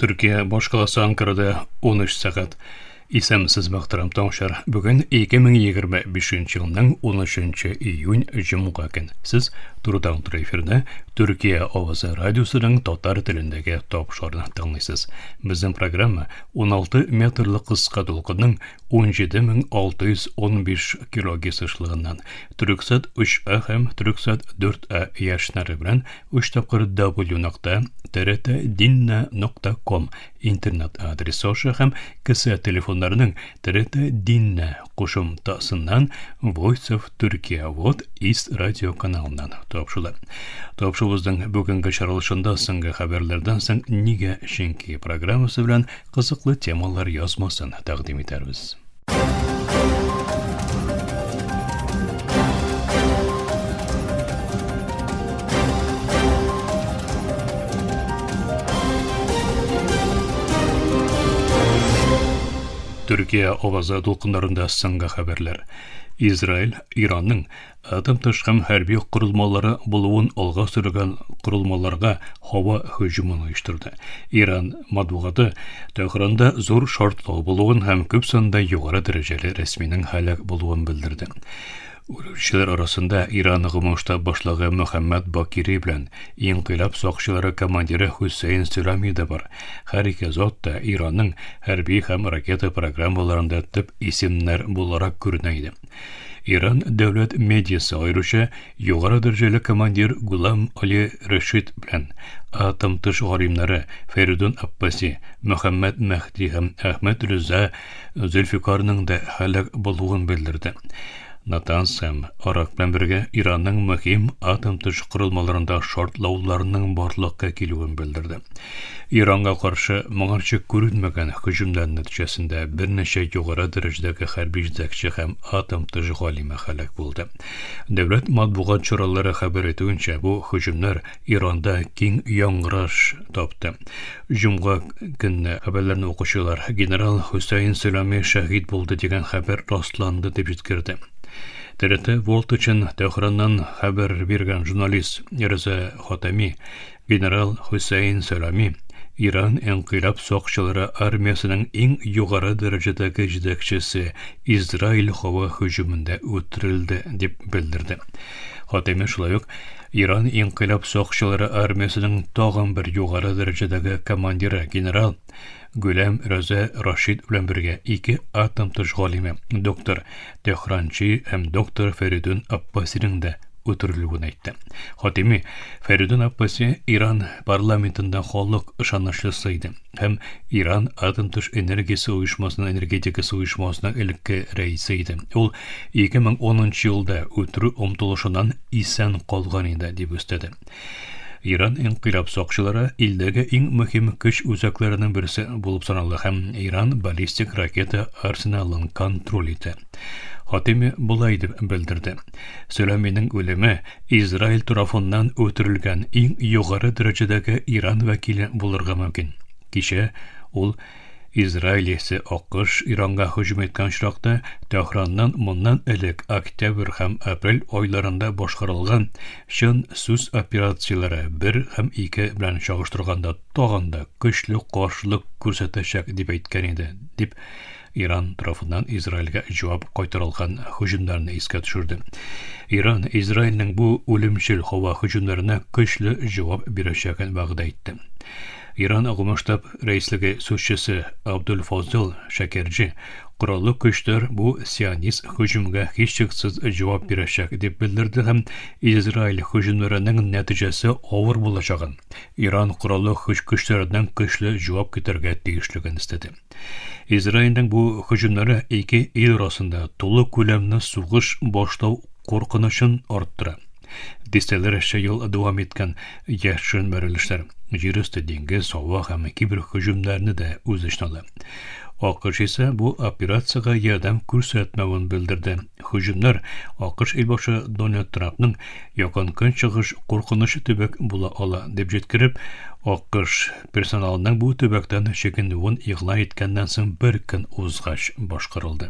Төркия башкаласы Анкарада 13 сәгать. Исәнмесез, мөхтәрәм тыңлаучылар. Бүген 2025 елның 13 июнь җомга көн. Сез турыдан-туры эфирда Төркия авазы радиосының татар телендәге тапшыруын тыңлыйсыз. Безнең программа 16 метрлы кыска дулкынның 17615 килогерц ешлыгыннан Төрксат 3А һәм Төрксат 4А яшьнәре белән Өч тапкыр w нокта trtdinna нокта ком интернет адресы аша һәм кесә телефоннарының TRT Dinna кушымтасыннан Voice of Turkey Вот East радио каналыннан тапшыла. Тапшыруыбызның бүгенге чыгарылышында соңгы хәбәрләрдән соң Нигә чөнки программасы белән кызыклы темалар язмасын тәкъдим итәрбез. Төркия авазы дулкыннарында соңгы хәбәрләр. Израиль Иранның Атом ташкан хәрби корылмалары булуын алга сөргән корылмаларга һава һөҗүмен оештырды. Иран матбугаты Тәһранда зур шартлау булуын һәм күп санда югары дәрәҗәле рәсминең һәлак булуын белдерде. Үлүчеләр арасында Иран гомумштаб башлыгы Мөхәммәд Бакири белән инкыйлаб сакчылары командиры Хөсәен Сөләми дә бар. Һәр ике зат та Иранның хәрби һәм ракета программаларында төп исемнәр буларак күренә иде. Иран дәүләт медиасы аеруча югары дәрәҗәле командир Гулам Али Рәшид белән атом тыш галимнәре Фәридун Аппаси, Мөхәммәд Мәһди һәм Әхмәд Риза Зөлфикарның да һәлак булуын белдерде. Натанз һәм Арак белән бергә Иранның мөһим атом тыш корылмаларында шартлауларның барлыкка килүен белдерде. Иранга каршы моңарчы күренмәгән һөҗүмнәр нәтиҗәсендә берничә югары дәрәҗәдәге хәрби җитәкче һәм атом тыш галиме һәлак булды. Дәүләт матбугат чаралары хәбәр итүенчә, бу һөҗүмнәр Иранда киң яңгыраш тапты. Җомга көнне хәбәрләрне укучылар генерал Хөсәен Сөләми шәһит булды дигән хәбәр расланды дип җиткерде. ТРТ World өчен Тәһраннан хәбәр биргән журналист Рза Хатами Генерал Хөсәен Сәлами Иран инкыйлаб сакчылары армиясенең иң югары дәрәҗәдәге җитәкчесе Израиль һава һөҗүмендә үтерелде, дип белдерде. Хатеми шулай ук Иран инкыйлаб сакчылары армиясенең тагын бер югары дәрәҗәдәге командиры генерал Гөләм Рәзә Рашид белән бергә ике атом тыш галиме доктор Тәһранчи һәм доктор Фәридун Аппасиның да үтерелүен әйтте. Хатими Фәридун Аппаси Иран парламентында халык ышанычлысы иде һәм Иран атом тыш энергиясе оешмасының энергетикасы оешмасының элекке рәисе иде. Ул 2010 елда үтерү омтылышыннан исән калган иде, дип өстәде. Иран инкыйлаб сакчылары илдәге иң мөһим көч үзәкләренең берсе булып санала һәм Иран баллистик ракета арсеналын контроль итә. Хатими болай дип белдерде. Сөләминең үлеме Израиль тарафыннан үтерелгән иң югары дәрәҗәдәге Иран вәкиле булырга мөмкин. Кичә ул Израиль яисә АКШ Иранга һөҗүм иткән очракта Тәһраннан моннан элек октябрь һәм апрель айларында башкарылган чын сүз операцияләре бер һәм ике белән чагыштырганда тагын да көчле каршылык күрсәтәчәк дип әйткән иде, дип Иран тарафыннан Израильгә җавап кайтарылган һөҗүмнәрне искә төшерде. Иран Израильнең бу үлемчел һава һөҗүмнәренә көчле җавап бирәчәген вәгъдә итте. Иран Гомумштаб рәислеге сүзчесе Абдулфазыл Шәкерҗи кораллы көчләр бу сионист һөҗүмгә һичшиксез җавап бирәчәк дип белдерде һәм Израиль һөҗүмнәренең нәтиҗәсе авыр булачагын, Иран кораллы көчләреннән көчле җавап көтәргә тиешлеген өстәде. Израильнең бу һөҗүмнәре ике ил арасында тулы күләмле сугыш башлау куркынычын арттыра. Дистәләрчә ел дәвам иткән яшерен бәрелешләр җир өсте, диңгез, һава һәм кибер һөҗүмнәрне дә үз эченә ала. АКШ исә бу операциягә ярдәм күрсәтмәвен белдерде. Һөҗүмнәр АКШ илбашы Дональд Трампның Якын Көнчыгыш куркыныч төбәк була ала дип җиткереп, АКШ персоналының бу төбәктән чигенүен игълан иткәннән соң бер көн узгач башкарылды.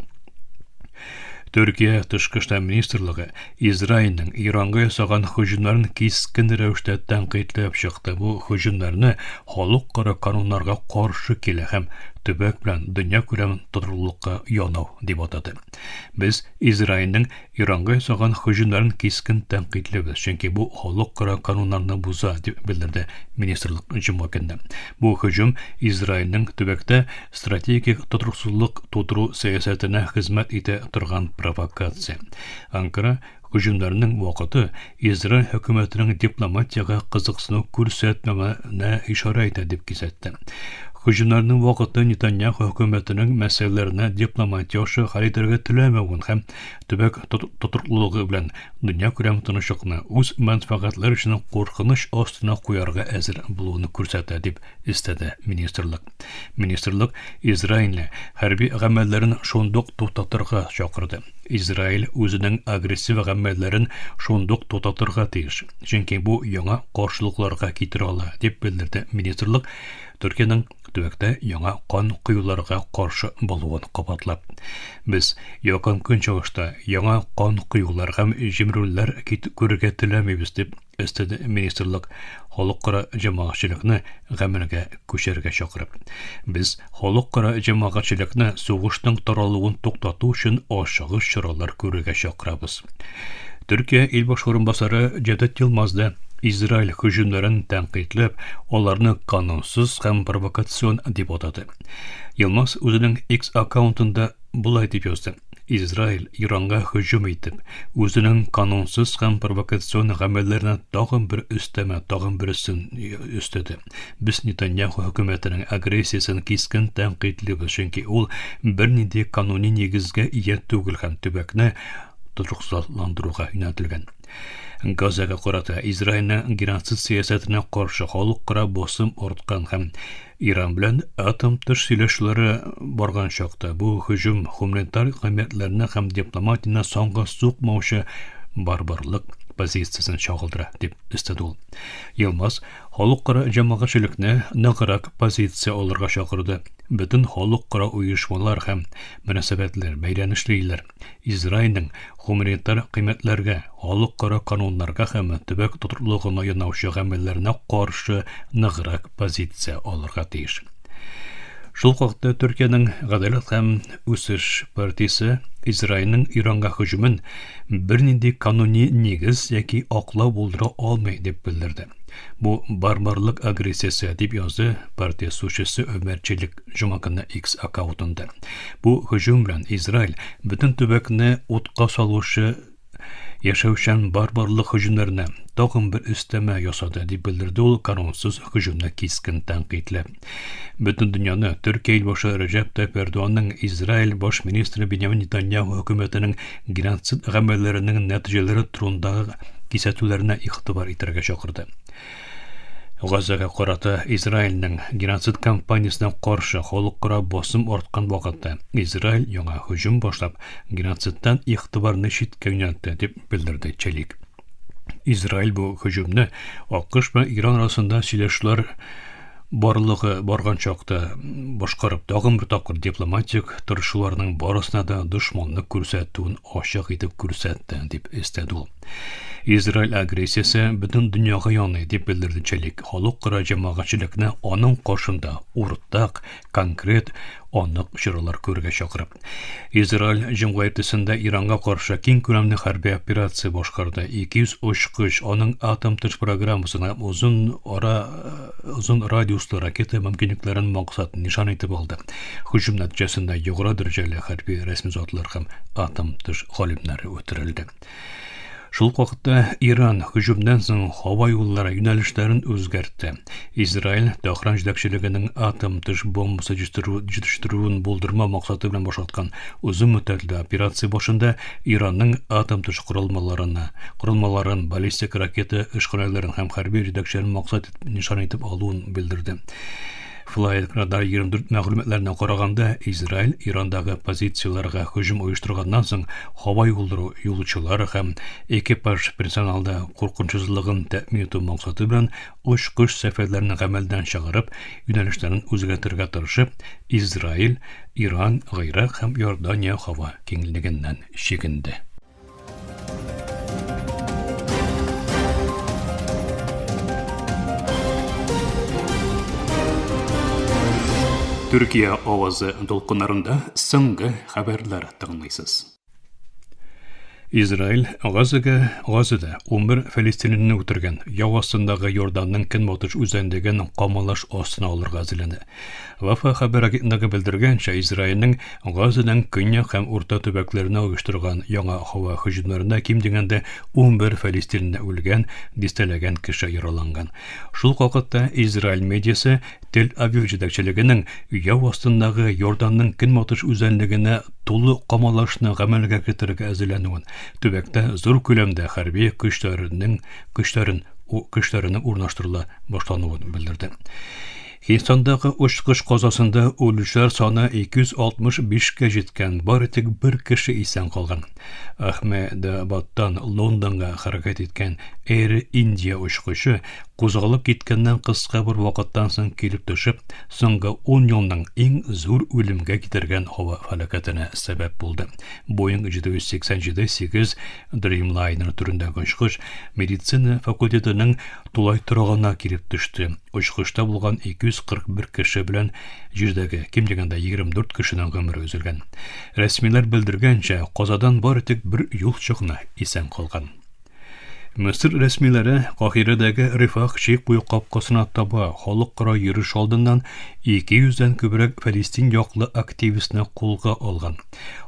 Төркия Тышкы эшләр министрлыгы Израильнең Иранга ясаган һөҗүмнәрен кискен рәвештә тәнкыйтьләп чыкты. Бу һөҗүмнәрне халыкара кануннарга каршы килә һәм төбәк белән дөньякүләм тотрыклылыкка янау дип атады. Без Израильнең Иранга ясаган һөҗүмнәрен кискен тәнкыйтьлибез, чөнки бу халыкара кануннарны боза, дип белдерде министрлык җомга көнне. Бу һөҗүм Израильнең төбәктә стратегик тотрыксызлык тудыру сәясәтенә хезмәт итә торган провокация. Анкара һөҗүмнәрнең вакыты Израиль хөкүмәтенең дипломатиягә кызыксыну күрсәтмәвенә ишарә итә, дип кисәтте. Һөҗүмнәрнең вакыты Нетаньяху хөкүмәтенең мәсьәләләрне дипломатия аша хәл итәргә теләмәвен һәм төбәк тотрыклылыгы белән дөньякүләм тынычлыкны үз мәнфәгатьләре өчен куркыныч астына куярга әзер булуын күрсәтә, дип өстәде министрлык. Министрлык Израильне хәрби гамәлләрен шундук туктатырга чакырды. Израиль үзенең агрессив гамәлләрен шундук туктатырга тиеш, чөнки бу яңа каршылыкларга китерә ала, дип белдерде министрлык Төркиянең төбәктә яңа кан коюларга каршы булуын кабатлап. Без Якын Көнчыгышта яңа кан коюлар һәм җимерүләр күрергә теләмибез, дип өстәде министрлык халыкара җәмәгатьчелекне гамәлгә күчәргә чакырып. Без халыкара җәмәгатьчелекне сугышның таралуын туктату өчен ашыгыч чаралар күрергә чакырабыз. Төркия илбаш урынбасары Җәүдәт Йылмаз да Израиль һөҗүмнәрен тәнкыйтьләп, аларны канунсыз һәм провокацион дип атады. Йылмаз үзенең X аккаунтында болай дип язды: Израиль Иранга һөҗүм итеп, үзенең канунсыз һәм провокацион гамәлләренә тагын бер өстәмә, тагын берсен өстәде. Без Нетаньяху хөкүмәтенең агрессиясен кискен тәнкыйтьлибез, чөнки ул бернинди кануни нигезгә ия түгел һәм төбәкне тотрыксызландыруга юнәлтелгән. Газага карата Израильнең геноцид сәясәтенә каршы халыкара басым арткан һәм Иран белән атом тыш сөйләшүләре барган чакта бу һөҗүм гуманитар кыйммәтләрне һәм дипломатияне санга сукмаучы барбарлык позициясен чагылдыра, дип өстәде ул. Йылмаз халыкара җәмәгатьчелекне ныграк позиция алырга чакырды. Бөтен халыкара оешмалар һәм мөнәсәбәтләр, бәйләнешле илләр Израильнең гуманитар кыйммәтләргә, халыкара кануннарга һәм төбәк тотрыклылыгына янаучы гамәлләренә каршы ныграк позиция алырга тиеш. Шул ук вакытта Төркиянең Гадәләт һәм үсеш партиясе Израильнең Иранга һөҗүмен бернинди кануни нигез яки аклау булдыра алмый дип белдерде. Бу барбарлык агрессиясе, дип язды партия сушчысы Өмәр Челик җомга көнне X аккаунтында. Бу һөҗүм белән Израиль бөтен төбәкне утка салучы яшәүчән барбарлык һөҗүмнәренә тагын бер өстәмә ясады, дип белдерде ул канунсыз һөҗүмне кискен тәнкыйтьләп. Бөтен дөньяны Төркия илбашы Рәҗәп Тайип Эрдоганның Израиль баш министры Беньямин Нетаньяху хөкүмәтенең геноцид гамәлләренең нәтиҗәләре турындагы кисәтүләренә игътибар итәргә чакырды. Газага карата Израильнең геноцид кампаниясенә каршы халыкара басым арткан вакытта Израиль яңа һөҗүм башлап, геноцидтан игътибарны читкә юнәлтте, дип белдерде Челик. Израиль бу һөҗүмне АКШ белән Иран арасында сөйләшүләр барлыгы барган чакта башкарып, тагын бер тапкыр дипломатик тырышуларның барысына да дошманлык күрсәтүен ачык итеп күрсәтте, дип өстәде ул. Израиль агрессиясе бөтен дөньяга яный, дип белдерде Челик. Халыкара җәмәгатьчелекне аның каршында уртак, конкрет, анык чаралар күрергә чакырып. Израиль җомга иртәсендә Иранга каршы киң күләмле хәрби операция башкарды. 200 очкыч аның атом тыш программасын һәм озын ара озын радиуслы ракета мөмкинлекләрен максат нишан итеп алды. Һөҗүм нәтиҗәсендә югары дәрәҗәле хәрби рәсми затлар һәм атом тыш галимнәре үтерелде. Шул ук вакытта Иран һөҗүмнән соң һава юллары юнәлешләрен үзгәртте. Израиль Тәһран җитәкчелегенең атом төш бомбасы җитештерүен булдырмау максаты белән башкарткан озын мөддәтле операция башында Иранның атом төш корылмаларына, корылмаларын, баллистик ракета эшханәләрен һәм хәрби җитәкчеләрен максат итеп нишан итеп алуын белдерде. Flight Radar 24 мәгълүматларына караганда, Израиль Ирандагы позицияләргә һөҗүм оештырганнан соң һава юллары юлчылар һәм экипаж персоналда куркынычсызлыгын тәэмин итү максаты белән очкыч сәфәрләрен гамәлдән чыгарып, юнәлешләрен үзгәртергә тырышып, Израиль, Иран, Гыйрак һәм Иордания һава киңлегеннән чигенде. Төркия авазы дулкыннарында соңгы хәбәрләр тыңлыйсыз. Израиль Газага Газада 11 фәлестинлене үтергән, яу астындагы Йорданның көнбатыш үзәнлеген камалыш астына алырга әзерләнә. Вафа хәбәр агентлыгы белдергәнчә, Израильнең Газаның көньяк һәм урта төбәкләренә оештырган яңа һава һөҗүмнәрендә ким дигәндә 11 фәлестинле үлгән, дистәләгән кеше яраланган. Шул ук вакытта Израиль медиасы Тель-Авив җитәкчелегенең яу астындагы Йорданның көнбатыш үзәнлегенә тулы камалашны гамәлгә китерергә әзерләнүен, төбәктә зур күләмдә хәрби көчләренең көчләрен көчләренең урнаштырыла башлануын белдерде. Һиндстандагы очкыч казасында үлүчеләр саны 265 кә җиткән, бары тик бер кеше исән калган. Әхмәдабадтан Лондонга хәрәкәт иткән Air India очкычы кузгалып киткәннән кыска бер вакыттан соң килеп төшеп, соңгы 10 елның иң зур үлемгә китергән һава фәлакәтенә сәбәп булды. Boeing 787-8 Dreamliner төрендәге очкыч медицина факультетының тулай торагына килеп төште. Очкычта булган 241 кеше белән җирдәге ким дигәндә 24 кешенең гомере өзелгән. Рәсмиләр белдергәнчә, казадан бары тик бер юлчы гына исән калган. Мисыр рәсмиләре Каһирәдәге Рифах чик буе капкасына таба халыкара йөреш алдыннан 200 дән күбрәк фәлестин яклы активистны кулга алган.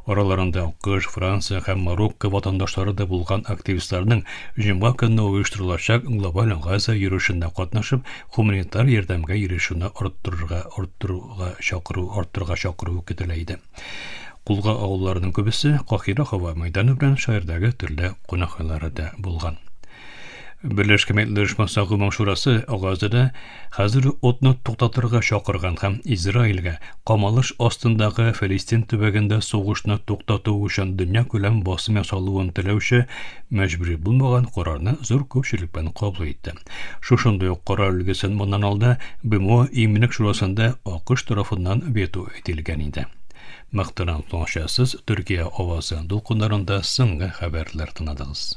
Араларында АКШ, Франция һәм Марокко ватандашлары да булган активистларның җомга көнне оештырылачак глобаль Газа йөрешендә катнашып, гуманитар ярдәмгә ирешүне арттырырга арттыруга чакыру арттырырга чакыру көтелә иде. Кулга алуларның күбесе Каһирә һава мәйданы белән шәһәрдәге төрле кунакханәләрдә булган. Берләшкән Милләтләр Оешмасы Гомум Шурасы Газада хәзер утны туктатырга чакырган һәм Израильгә камалыш астындагы Фәлестин төбәгендә сугышны туктату өчен дөньякүләм басым ясалуын теләүче мәҗбүри булмаган карарны зур күпчелек белән кабул итте. Шушындый ук карар өлгесен моннан алда БМО Иминлек Шурасында АКШ тарафыннан вето ителгән иде. Мөхтәрәм тыңлаучылар, Төркия авазы дулкыннарында соңгы хәбәрләр тыңладыгыз.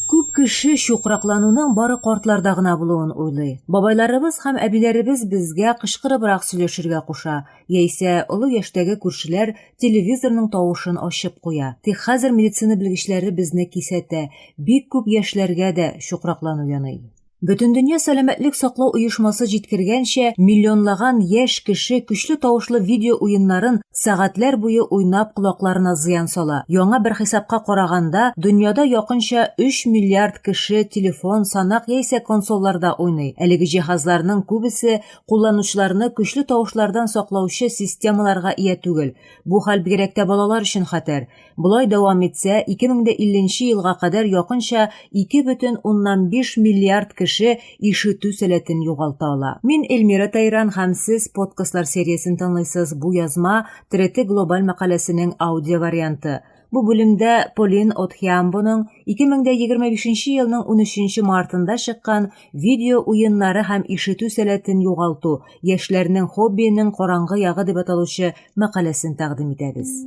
Күп кеше чукраклануның бары картларда гына булуын уйлый. Бабайларыбыз һәм әбиләребез безгә кычкырыбрак сөйләшергә куша, яисә олы яшьтәге күршеләр телевизорның тавышын ачып куя. Тик хәзер медицина белгечләре безне кисәтә, бик күп яшьләргә дә чукраклану яный. Бөтендөнья сәламәтлек саклау оешмасы җиткергәнчә, миллионлаган яшь кеше көчле тавышлы видео уеннарын сәгатьләр буе уйнап колакларына зыян сала. Яңа бер хисапка караганда, дөньяда якынча 3 миллиард кеше телефон, санак яисә консольларда уйный. Әлеге җиһазларның күбесе кулланучыларны көчле тавышлардан саклаучы системаларга ия түгел. Бу хәл бигрәк тә балалар өчен хәтәр. Болай дәвам итсә, 2050 елга кадәр якынча 2,5 миллиард кеше ишетү сәләтен югалта ала. Мин Эльмира Тайран һәм сез подкастлар сериясен тыңлыйсыз. Бу язма ТРТ глобаль мәкаләсенең аудио варианты. Бу бүлемдә Полин Отхиамбоның 2025 елның 13 мартында чыккан видео уеннары һәм ишетү сәләтен югалту, яшьләрнең хоббиенең караңгы ягы дип аталучы мәкаләсен тәкъдим итәбез.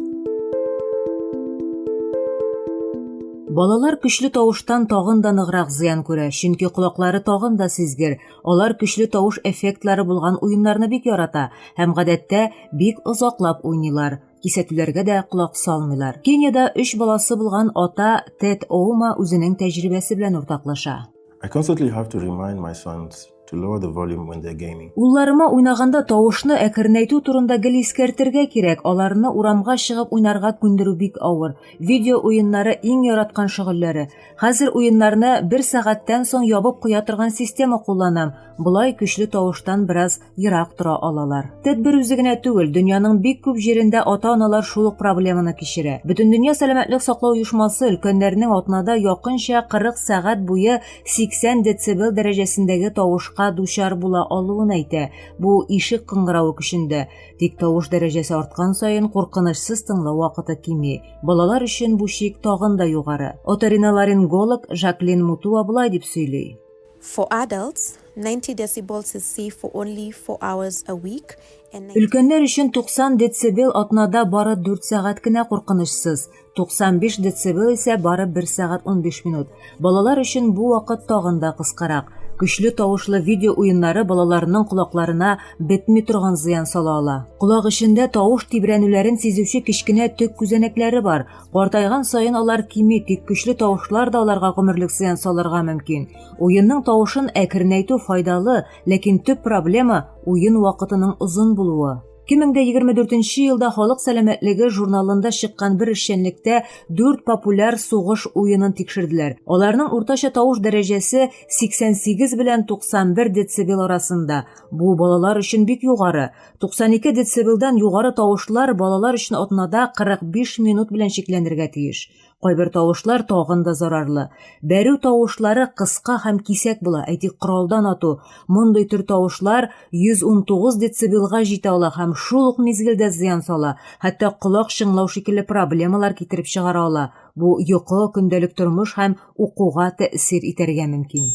Балалар көчле тавыштан тагын да ныграк зыян күрә, чөнки колаклары тагын да сизгер. Алар көчле тавыш эффектлары булган уеннарны бик ярата һәм гадәттә бик озаклап уйныйлар. Кисәтүләргә дә колак салмыйлар. Кениядә өч баласы булган ата Тед Оума үзенең тәҗрибәсе белән уртаклаша. I constantly have to remind my sons. to lower the volume when they're gaming. Улларыма уйнаганда тавышны әкренәйтү турында гел искәртергә кирәк. Аларны урамга чыгып уйнарга күндерү бик авыр. Видео уеннары иң яраткан шөгыльләре. Хәзер уеннарны бер сәгатьтән соң ябып куя торган система кулланам. Болай көчле тавыштан бераз ерак тора алалар. Тед бер үзе генә түгел, дөньяның бик күп җирендә ата-аналар шул ук проблеманы кичерә. Бөтендөнья сәламәтлек саклау оешмасы өлкәннәрнең атнада якынча 40 сәгать буе 80 децибел дәрәҗәсендәге тавышка дучар була алуын әйтә. Бу ишек кыңгыравы көчендә. Тик тавыш дәрәҗәсе арткан саен куркынычсыз тыңлау вакыты кими. Балалар өчен бу чик тагын да югары. Оториноларинголог Жаклин Мутуа болай дип сөйли. For adults, 90 decibels is safe for only 4 hours a week and Өлкәннәр өчен 90 децибел атнада бары 4 сәгать кенә куркынычсыз, 95 децибел исә бары 1 сәгать 15 минут. Балалар өчен бу вакыт тагын да кыскарак. Көчле тавышлы видео уеннары балаларның колакларына бетми торган зыян сала ала. Колак эчендә тавыш тибрәнүләрен сизүче кечкенә төк күзәнәкләре бар. Картайган саен алар кими, тик көчле тавышлар да аларга гомерлек зыян салырга мөмкин. Уенның тавышын әкренәйтү файдалы, ләкин төп проблема уен вакытының озын булуы. 2024 елда Халык сәламәтлеге журналында чыккан бер эшчәнлектә 4 популяр сугыш уенын тикшерделәр. Аларның уртача тавыш дәрәҗәсе 88 белән 91 децибел арасында. Бу балалар өчен бик югары. 92 децибелдан югары тавышлар балалар өчен атнада 45 минут белән чикләнергә тиеш. Кайбер тавышлар тагын да зарарлы. Бәрү тавышлары кыска һәм кисәк була, әйтик, коралдан ату. Мондый төр тавышлар 119 децибелга җитә ала һәм шул ук мизгелдә зыян сала, хәтта колак чыңлау шикелле проблемалар китереп чыгара ала. Бу йокы, көндәлек тормыш һәм укуга тәэсир итәргә мөмкин.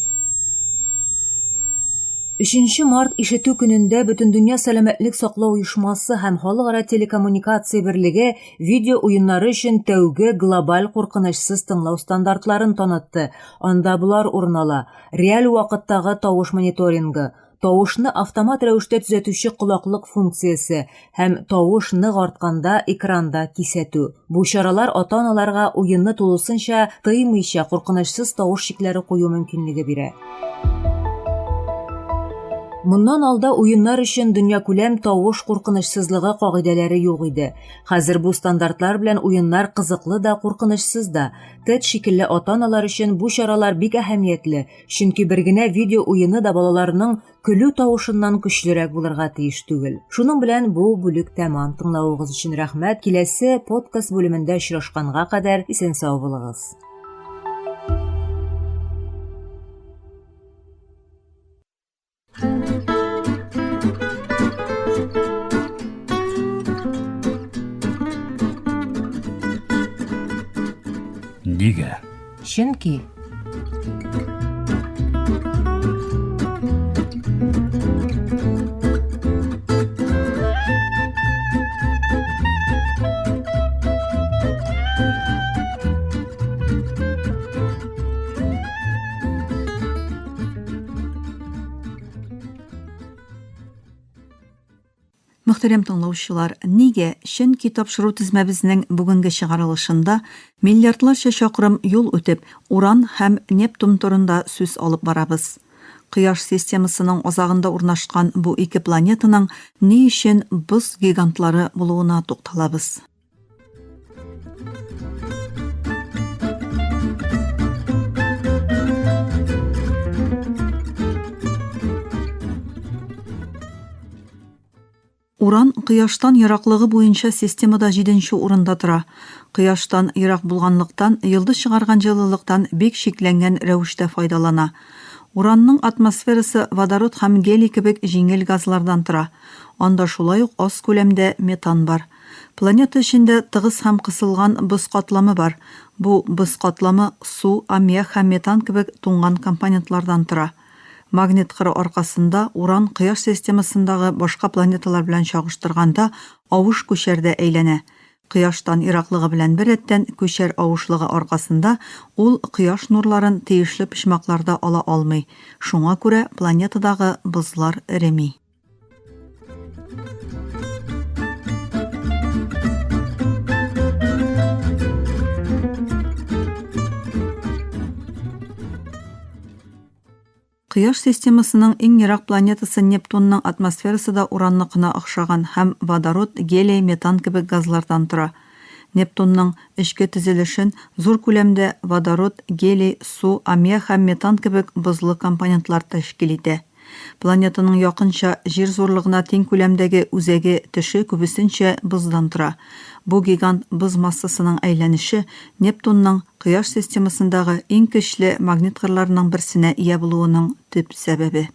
3 март ишетү көнендә Бөтендөнья сәламәтлек саклау оешмасы һәм Халыкара телекоммуникация берлеге видео уеннары өчен тәүге глобаль куркынычсыз тыңлау стандартларын танытты. Анда болар урын ала: реаль вакыттагы тавыш мониторингы, тавышны автомат рәвештә төзәтүче колаклык функциясе һәм тавыш нык артканда экранда кисәтү. Бу чаралар ата-аналарга уенны тулысынча тыймыйча куркынычсыз тавыш чикләре кую мөмкинлеге бирә. Моннан алда уеннар өчен дөньякүләм тавыш куркынычсызлыгы кагыйдәләре юк иде. Хәзер бу стандартлар белән уеннар кызыклы да, куркынычсыз да. Тед шикелле ата-аналар өчен бу чаралар бик әһәмиятле, чөнки бер генә видео уены да балаларның көлү тавышыннан көчлерәк булырга тиеш түгел. Шуның белән бу бүлек тәмам. Тыңлавыгыз өчен рәхмәт. Киләсе подкаст бүлемендә очрашканга кадәр исән-сау булыгыз. Нигә? Чөнки Мөхтәрәм тыңлаучылар, нигә? Чөнки тапшыру тизмәбезнең бүгенге чыгарылышында миллиардларча чакрым юл үтеп, Уран һәм Нептун турында сүз алып барабыз. Кояш системасының азагында урнашкан бу ике планетаның ни өчен боз гигантлары булуына тукталабыз. Уран Кояштан ераклыгы буенча системада 7нче урында тора. Кояштан ерак булганлыктан, йолдыз чыгарган җылылыктан бик чикләнгән рәвештә файдалана. Уранның атмосферасы водород һәм гелий кебек җиңел газлардан тора. Анда шулай ук аз күләмдә метан бар. Планета эчендә тыгыз һәм кысылган боз катламы бар. Бу боз катламы су, аммиак һәм метан кебек туңган компонентлардан тора. Магнит кыры аркасында Уран Кояш системасындагы башка планеталар белән чагыштырганда авыш күчәрдә әйләнә. Кояштан ераклыгы белән беррәттән күчәр авышлыгы аркасында ул кояш нурларын тиешле почмакларда ала алмый. Шуңа күрә планетадагы бозлар эреми. Кояш системасының иң ерак планетасы Нептунның атмосферасы да Уранныкына охшаган һәм водород, гелий, метан кебек газлардан тора. Нептунның эчке төзелешен зур күләмдә водород, гелий, су, аммиак һәм метан кебек бозлы компонентлар тәшкил итә. Планетаның якынча Җир зурлыгына тиң күләмдәге үзәге төше күбесенчә боздан тора. Бу гигант боз массасының әйләнеше Нептунның Кояш системасындагы иң көчле магнит кырларының берсенә ия булуының төп сәбәбе.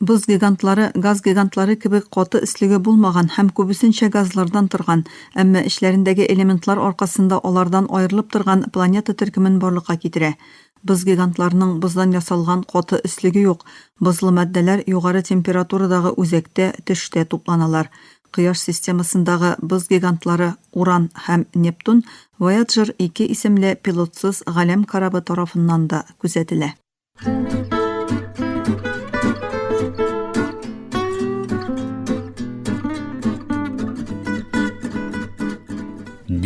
Боз гигантлары газ гигантлары кебек каты өслеге булмаган һәм күбесенчә газлардан торган, әмма эчләрендәге элементлар аркасында алардан аерылып торган планета төркемен барлыкка китерә. Боз гигантларының боздан ясалган каты өслеге юк, бозлы матдәләр югары температурадагы үзәктә, төштә тупланалар. Кояш системасындагы боз гигантлары Уран һәм Нептун Voyager 2 исемле пилотсыз галәм корабы тарафыннан да күзәтелә.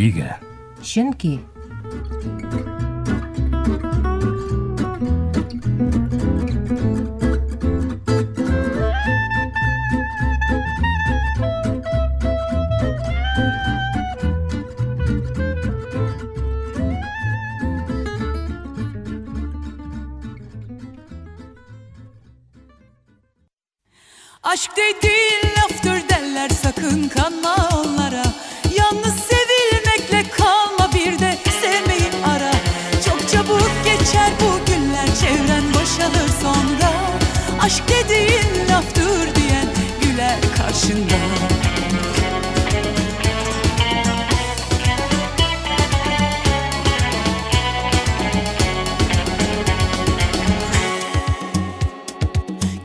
Нигә? Чөнки Aşk dediğin laftır derler, sakın kanma onlara. Yalnız sevilmekle kalma, bir de sevmeyi ara. Çok çabuk geçer bu günler, çevren boşalır sonra. Aşk dediğin laftır diyen güler karşında.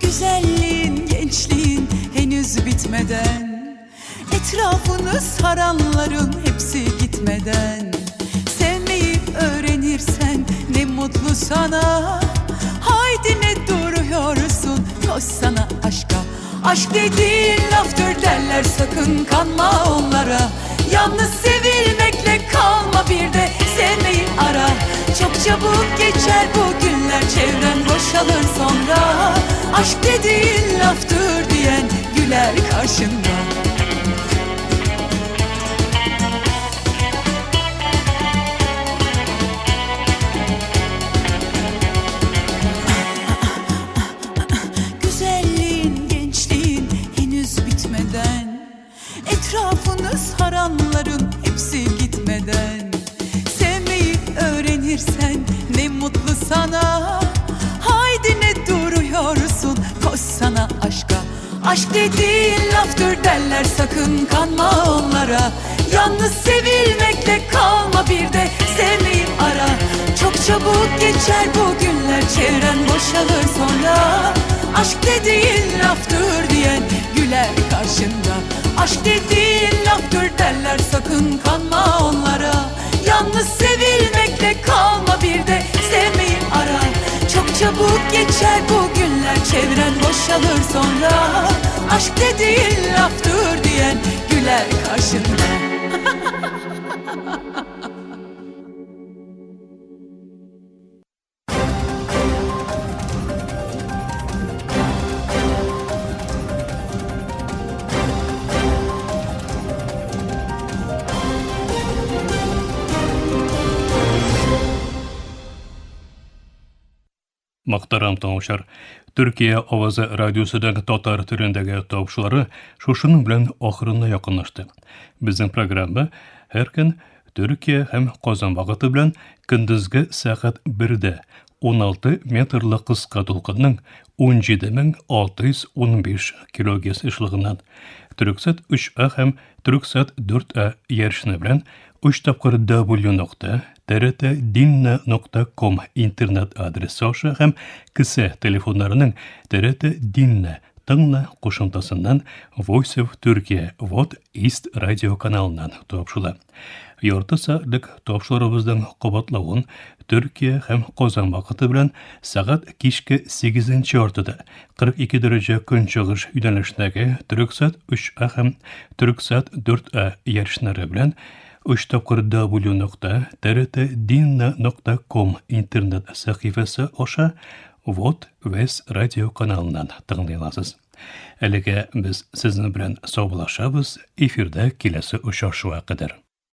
Güzelliğin, gençliğin henüz bitmeden, etrafını saranların hepsi gitmeden, sevmeyi öğrenirsen ne mutlu sana. Haydi ne duruyorsun, koşsana aşka. Aşk dediğin laftır derler, sakın kanma onlara. Yalnız sevilmekle kalma, bir de sevmeyi ara. Çok çabuk geçer bu günler, çevren boşalır sonra. Aşk dediğin laftır diyen güler karşında. Güzelliğin, gençliğin henüz bitmeden, etrafını saranların hepsi gitmeden, sevmeyi öğrenirsen ne mutlu sana. Haydi ne duruyorsun, koşsana aşka. Aşk dediğin laftır derler, sakın kanma onlara. Yalnız sevilmekle kalma, bir de sevmeyi ara. Çok çabuk geçer bu günler, çevren boşalır sonra. Aşk dediğin laftır diyen güler karşında. Aşk dediğin laftır derler, sakın kanma onlara. Yalnız sevilmekle kalma, bir de sevmeyi ara. Çok çabuk geçer bu günler, çevren boşalır sonra. Aşk dediğin laftır diyen güler karşında. Мөхтәрәм тыңлаучылар, Төркия авазы радиосының татар телендәге тавышлары шушының белән ахырына якынлашты. Безнең программа һәр көн Төркия һәм Казан вакыты белән көндезге сәгать 1-дә 16 метрлы кыска дулкынның 17615 килогерц ешлыгыннан Төрксат 3А һәм Төрксат 4А ярышны белән 3 тапкыр w нокта trt-dinle.com интернет адресы аша һәм кесә телефоннарының TRT Dinle тыңла кушымтасыннан Voice of Turkey Вот East радио каналыннан тапшыла. Ярты сәгатьлек тапшыруыбызның кабатлавын Төркия һәм Казан вакыты белән сәгать кичке 8 яртыда 42 дәрәҗә көнчыгыш юнәлешендәге Төрексат 3А һәм Төрексат 4А ярышлары белән 3 тапкыр w нокта trtdinna нокта интернет сәхифәсе аша Вот Вес радио каналыннан тыңлый аласыз. Әлегә без сезнең белән саубуллашабыз, эфирда киләсе очрашуга кадәр.